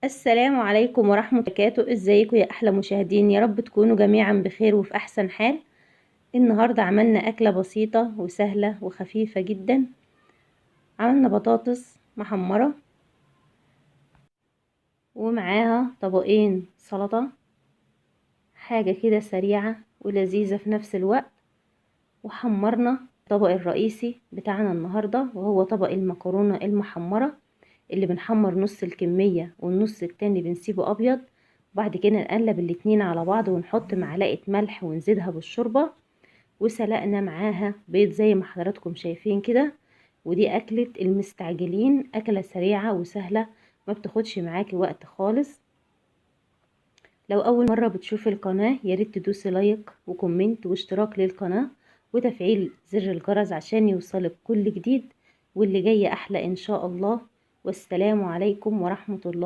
السلام عليكم ورحمة الله وبركاته. ازيكم يا احلى مشاهدين؟ يا رب تكونوا جميعا بخير وفي احسن حال. النهاردة عملنا اكلة بسيطة وسهلة وخفيفة جدا. عملنا بطاطس محمرة ومعاها طبقين سلطة، حاجة كده سريعة ولذيذة في نفس الوقت. وحمرنا الطبق الرئيسي بتاعنا النهاردة وهو طبق المكرونة المحمرة، اللي بنحمر نص الكمية والنص التاني بنسيبه أبيض. وبعد كده نقلب الاتنين على بعض ونحط معلقة ملح ونزيدها بالشوربة. وسلقنا معاها بيض زي ما حضراتكم شايفين كده. ودي أكلة المستعجلين، أكلة سريعة وسهلة ما بتاخدش معاكي وقت خالص. لو أول مرة بتشوفي القناة يا ريت تدوسي like و comment واشتراك للقناة وتفعيل زر الجرس عشان يوصلك كل جديد، واللي جاي أحلى إن شاء الله. والسلام عليكم ورحمة الله.